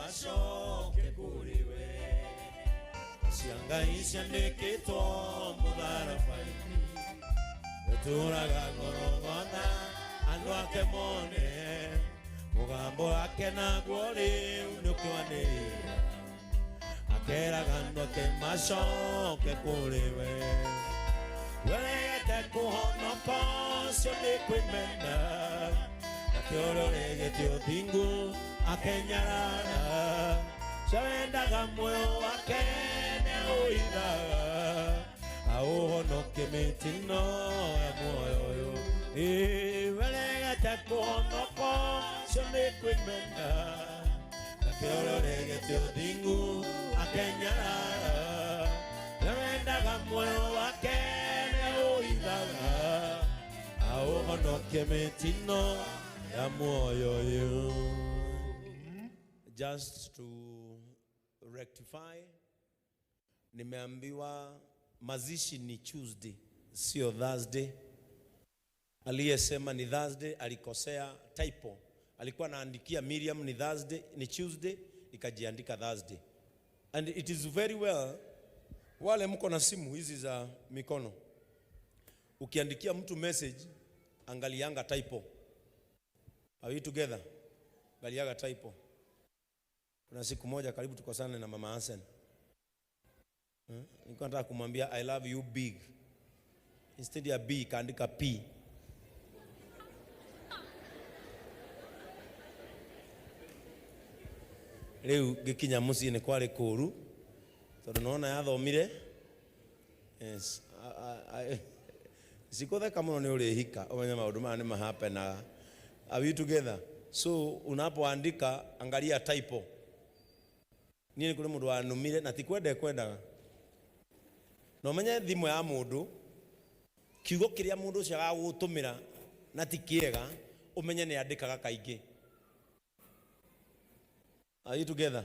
Macoke kũrĩ we. Cia Ngai ciandĩkĩtwo mũtharaba-inĩ, ũtũraga Gorogotha andũ ake mone mũgambo wake, naguo rĩu nĩũkĩwanĩrĩra, akeraga andũ ake macoke kũrĩ we. Wegete kũhonoka ũcio nĩ kwĩmena, nake ũrĩa ũregete ũthingu akenyarara. Cio wendaga muoyo wake nĩaũithaga, aũhonokie mĩtino ya muoyo ũyũ. Ĩ, weregete kũhonoka ũcio nĩ kwĩmena, nake ũrĩa ũregete ũthingu akenyarara. Cio wendaga muoyo wake nĩaũithaga, aũhonokie mĩtino ya muoyo ũyũ. Just to rectify, nimeambiwa mazishi ni Tuesday, sio Thursday. Aliyesema ni Thursday alikosea typo. Alikuwa anaandikia Miriam ni Thursday, ni Tuesday, ikajiandika Thursday. And it is very well, wale mko na simu hizi za mikono, ukiandikia mtu message, angalianga typo. Are we together? Angaliaga typo. Kuna siku moja karibu tukosane na Mama Hassan. Nilikuwa nataka kumwambia "I love you big." Instead ya B kaandika P. Rĩu ngĩkinya mũciĩ nĩ kwarĩ kũũru tondũ nona yathomire. Yes. Sikutheka mũno nĩ ũrĩhika ũmenye maũndũ maya nĩ mahapenaga. Are we together? So unapoandika, angalia typo. Niĩ nĩ kũrĩ mũndũ wanumire na ti kwenda ekwendaga. Na ũmenye thimũ ya mũndũ, kiugo kĩrĩa mũndũ ũcio agagũtũmĩra na ti kĩega, ũmenye nĩ andĩkaga kaingĩ. Are you together?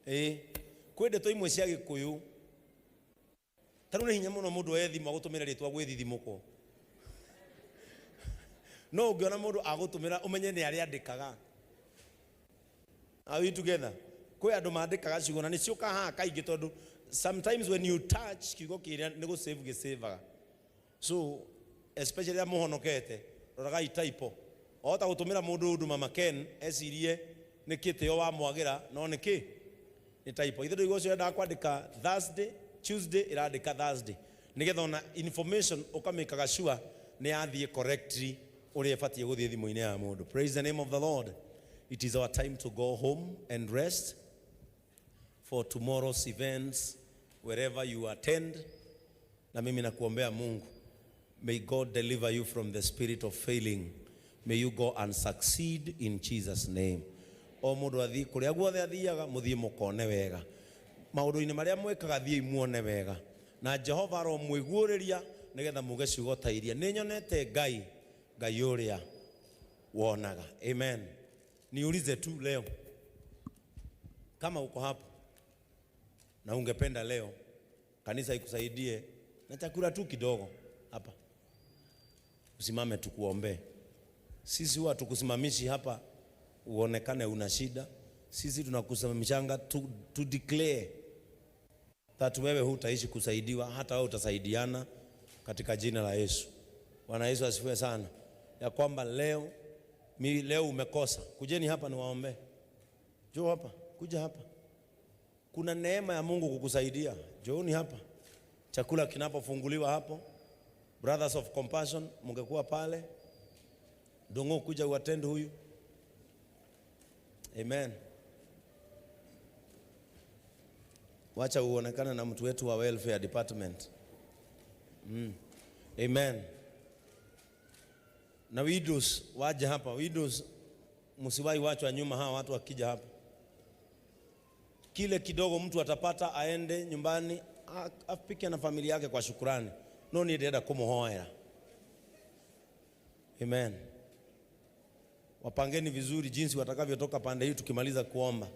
Ĩĩ. Kwĩ ndeto imwe cia Gĩkũyũ. Ta rĩu nĩ hinya mũno mũndũ oye thimũ agũtũmĩre rĩtwa gwĩthithimũkwo. No ũngĩona mũndũ agũtũmĩra, ũmenye nĩ arĩandĩkaga. Are we together? Kwĩ andũ mandĩkaga ciugo na nĩ ciũkaga haha kaingĩ, tondũ sometimes when you touch kiugo kĩrĩa nĩ gũsave gĩsavaga. So especially rĩrĩa mũhonokete, roragai typo. Wahota gũtũmĩra mũndũ ũndũ Mama Ken ecirie nĩ kĩtĩo wamwagĩra, no nĩ kĩ? Nĩ typo. Ithe ndũigua ũcio endaga kwandĩka Thursday, Tuesday ĩrandĩka Thursday. Nĩgetha ona information ũkamĩkaga sure nĩ yathiĩ correctly ũrĩa ĩbatiĩ gũthiĩ thimũ-inĩ ya mũndũ. Praise the name of the Lord. It is our time to go home and rest for tomorrow's events wherever you attend. Na mimi nakuombea Mungu. May God deliver you from the spirit of failing. May you go and succeed in Jesus' name. O mũndũ athiĩ kũrĩa guothe athiaga, mũthiĩ mũkone wega. Maũndũ-inĩ marĩa mwĩkaga, thiĩi muone wega. Na Jehova aromwĩguũrĩria nĩgetha muge ciugo ta iria. Nĩ nyonete Ngai, Ngai ũrĩa wonaga. Amen. Niulize tu leo, kama uko hapo na ungependa leo kanisa ikusaidie na chakula tu kidogo hapa, usimame tukuombee. Sisi huwa tukusimamishi hapa uonekane una shida. Sisi tunakusimamishanga to declare that wewe hutaishi kusaidiwa, hata wewe utasaidiana katika jina la Yesu. Bwana Yesu asifiwe sana. Ya kwamba leo mi leo umekosa, kujeni hapa niwaombee. Njoo hapa, kuja hapa. Kuna neema ya Mungu kukusaidia. Njooni hapa. Chakula kinapofunguliwa hapo, Brothers of Compassion mungekuwa pale. Dongo, kuja uattend huyu. Amen. Wacha uonekane na mtu wetu wa welfare department. Amen. Na widows waje hapa. Widows, msiwahi wachwa nyuma hawa watu wakija hapa. Kile kidogo mtu atapata aende nyumbani apike na familia yake kwa shukurani. No ni ndĩrenda kumuhoera. Amen. Wapangeni vizuri jinsi watakavyotoka pande hii tukimaliza kuomba,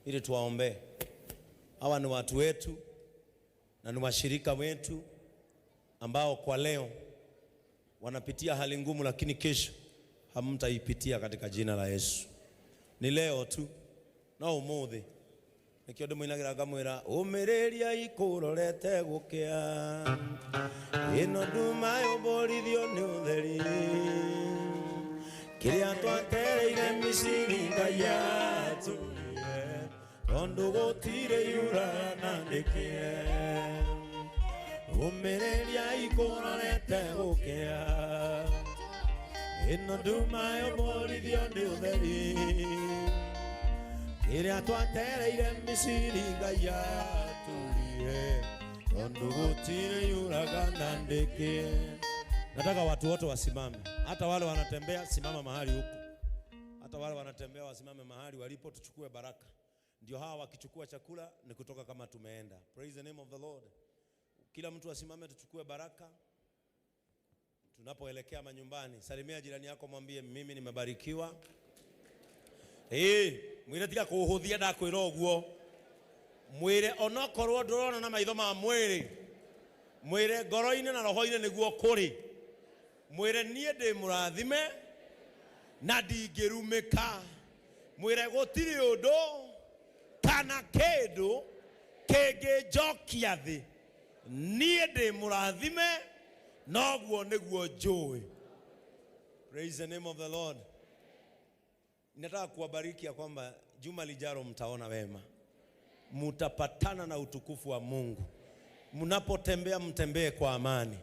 ili tuwaombee. Hawa ni watu wetu na ni washirika wetu ambao kwa leo wanapitia hali ngumu, lakini kesho hamtaipitia katika jina la Yesu. Ni leo tu. No ũmũthĩ nĩkĩo ndĩmũinagĩra ngamwĩra ũmĩrĩria ikũrorete gũkĩa ĩno nduma yũmbũrithio nĩ ũtheri kĩrĩa twatereire Misiri Ngai atũrire tondũ gũtirĩ yura na ndĩkĩe ũmĩrĩria ikũrorete gũkĩa ĩno nduma yũmbũrithio nĩ ũtheri kĩrĩa twatereire Misiri Ngai atũrire tondũ gũtirĩ yuraga na ndĩkĩe. Nataka watu wote wasimame, hata wale wanatembea, simama mahali huko, hata wale wanatembea wasimame mahali walipo, tuchukue baraka. Ndio hawa wakichukua chakula ni kutoka kama tumeenda. Praise the name of the Lord. Kila mtu asimame, tuchukue baraka tunapoelekea manyumbani. Salimia jirani yako, mwambie mimi nimebarikiwa. Mwire tiga kuhuthia ndakwira uguo, mwire onokorwo ndurona na maitho ma mwiri, mwire ngoro-inĩ na roho-inĩ nĩguo kũrĩ, mwire niĩ ndĩ mũrathime na ndingĩrumĩka, mwire gũtirĩ ũndũ kana kĩndũ kĩngĩnjokia thĩ, niĩ ndĩ mũrathime noguo nĩguo njũĩ. Praise the name of the Lord. Nataka kuwabariki ya kwamba juma lijalo mtaona wema, mutapatana na utukufu wa Mungu. Mnapotembea mtembee kwa amani,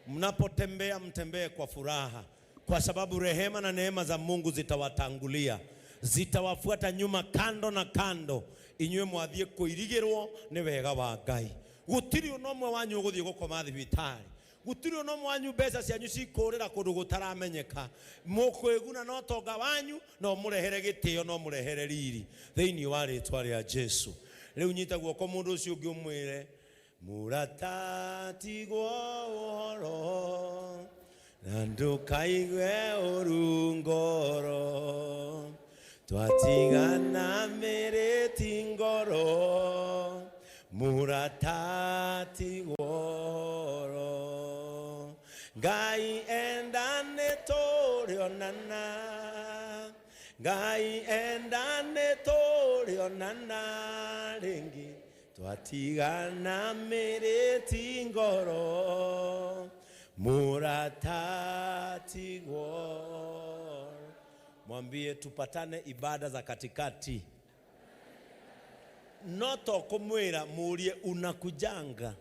mnapotembea mtembee kwa furaha, kwa sababu rehema na neema za Mungu zitawatangulia, zitawafuata nyuma kando na kando, inyuĩ mwathiĩ kũirigĩrwo nĩ wega wa Ngai. Gũtirĩ ũna ũmwe wanyu ũgũthiĩ gũkoma thibitarĩ, gũtirĩ ũna ũmwe wanyu mbeca cianyu cikũrĩra kũndũ gũtaramenyeka. Mũkwĩguna na ũtonga wanyu, no mũrehere gĩtĩo, no mũrehere riri thĩinĩ wa rĩtwa rĩa Jesu. Rĩu nyita guoko mũndũ ũcio ũngĩ ũmwĩre, mũrata tigwo ũhoro na ndũkaigue ũru ngoro, twatigana mĩrĩti ngoro, mũrata tigwo ũhoro, Ngai enda nĩtũrĩonana, Ngai enda nĩtũrĩonana rĩngĩ, twatigana mĩrĩti ngoro, mũrata tigwo. Mwambie tupatane ibada za katikati. No to kumwira murie unakujanga.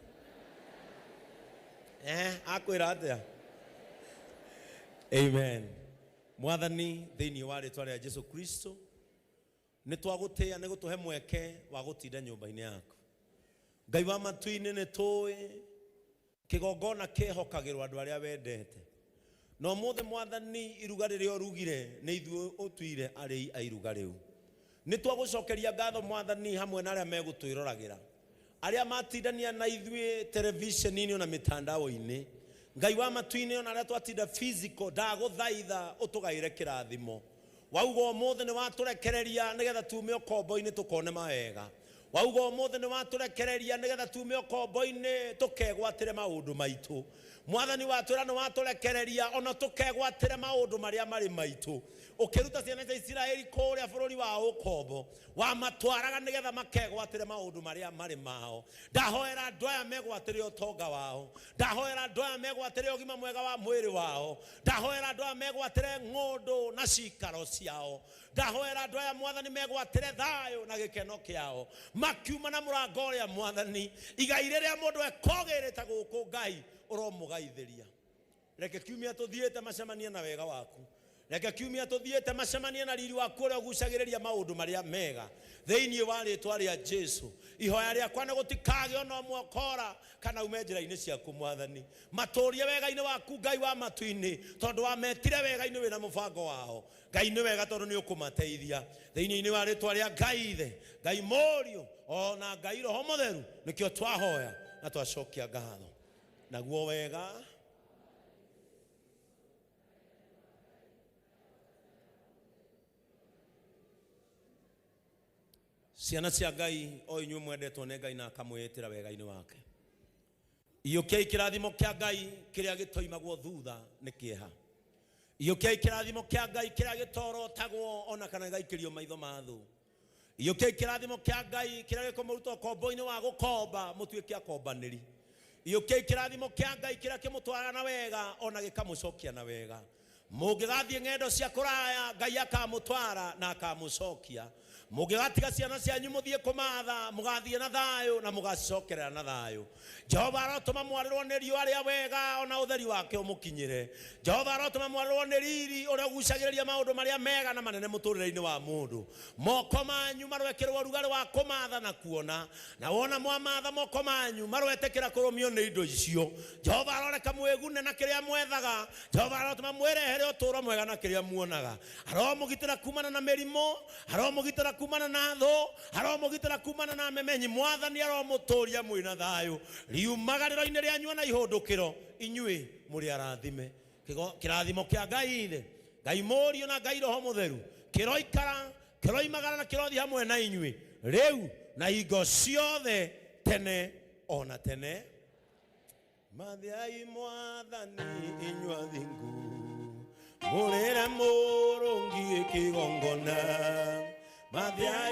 Akwira atia? Amen. Mwathani thĩinĩ wa rĩtwa rĩa Jesu Kristo nĩ twagũtĩĩa nĩ gũtũhe mweke wa gũtinda nyũmba-inĩ yaku. Ngai wa matu-inĩ nĩ tũĩ kĩgongona kĩhokagĩrwo andũ arĩa wendete. Na ũmũthĩ Mwathani iruga rĩrĩa ũrugire nĩ ithuĩ ũtuire arĩi a iruga rĩu. Nĩ twagũcokeria ngatho Mwathani hamwe na arĩa megũtwĩroragĩra, arĩa matindania na ithuĩ televisheni-inĩ ona mĩtandao-inĩ. Ngai wa matu-inĩ ona arĩa twatinda physical, ndagũthaitha ũtũgaĩre kĩrathimo. Wauga ũmũthĩ nĩ watũrekereria nĩgetha tume ũkombo-inĩ tũkone mawega. Wauga ũmũthĩ nĩ watũrekereria nĩgetha tume ũkombo-inĩ tũkegwatĩre maũndũ maitũ. Mwathani watwĩra nĩ watũrekereria ona tũkegwatĩre maũndũ marĩa marĩ maitũ. Ũkĩruta ciana cia Isiraeli kũrĩa bũrũri wa ũkombo, wamatwaraga nĩgetha makegwatĩre maũndũ marĩa marĩ mao. Ndahoera andũ aya megwatĩre ũtonga wao, ndahoera andũ aya megwatĩre ũgima mwega wa mwĩrĩ wao, ndahoera andũ aya megwatĩre ng'ũndũ na cikaro ciao, ndahoera andũ aya Mwathani megwatĩre thayũ na gĩkeno kĩao, makiuma na mũrango ũrĩa Mwathani igai rĩrĩa mũndũ ekogĩrĩte gũkũ Ngai ũromũgaithĩria. Reke kiumia tũthiĩte macemanie na wega waku, reke kiumia tũthiĩte macemanie na riri waku ũrĩa ũgucagĩrĩria maũndũ marĩa mega thĩinĩ wa rĩtwa rĩa Jesu. Ihoya rĩakwa nĩ gũtikagĩe ona ũmwe ũkora kana ume njĩra-inĩ ciaku Mwathani. Matũrie wega-inĩ waku Ngai wa matu-inĩ, tondũ wametire wega-inĩ wĩna mũbango wao. Ngai nĩ wega tondũ nĩ ũkũmateithia thĩinĩ wa rĩtwa rĩa Ngai Ithe, Ngai Mũriũ ona Ngai Roho Mũtheru. Nĩkĩo twahoya na twacokia ngatho. Naguo wega ciana cia Ngai o inyuĩ mwendetwo nĩ Ngai na akamwĩtĩra wega-inĩ wake, iyũkiai kĩrathimo kĩa Ngai kĩrĩa gĩtoimagwo thutha nĩ kĩeha. Iyũkiai kĩrathimo kĩa Ngai kĩrĩa gĩtorotagwo ona kana gĩgaikĩrio maitho ma thũ. Iyũkiai kĩrathimo kĩa Ngai kĩrĩa gĩkũmũruta ũkombo-inĩ wa gũkomba mũtuĩke akombanĩri. Iyũkiai kĩrathimo kĩa Ngai kĩrĩa kĩmũtwaraga na wega ona gĩkamũcokia na wega. Mũngĩgathiĩ ng'endo cia kũraya, Ngai akamũtwara na akamũcokia. Mũngĩgatiga ciana cianyu mũthiĩ kũmatha, mũgathiĩ na thayũ na mũgacicokerera na thayũ. Jehova arotũma mwarĩrwo nĩ riũa rĩa wega ona ũtheri wake ũmũkinyĩre. Jehova arotũma mwarĩrwo nĩ riri ũrĩa ũgucagĩrĩria maũndũ marĩa mega na manene mũtũrĩre-inĩ wa mũndũ. Moko manyu maroekĩrwo ũrugarĩ wa kũmatha na kuona, na wona mwamatha moko manyu maroetĩkĩra kũrũmio nĩ indo icio. Jehova aroreka mwĩgune na kĩrĩa mwethaga. Jehova arotũma mwĩrehere ũtũũro mwega na kĩrĩa muonaga. Aromũgitĩra kumana na mĩrimũ, aromũgitĩra kumana na thũ, aromũgitĩra kumana na memenyi. Mwathani aromũtũria mwĩna thayũ riumagarĩro-inĩ rĩanyu na ihũndũkĩro, inyuĩ mũrĩ arathime. Kĩrathimo kĩa Ngai Ithe, Ngai Mũriũ na Ngai Roho Mũtheru kĩroikara, kĩroimagara na kĩrothiĩ hamwe na inyuĩ rĩu na hingo ciothe tene ona tene. Mathiai Mwathani inyuĩ athingu, mũrĩre mũrũngiĩ kĩgongona. Mathiai.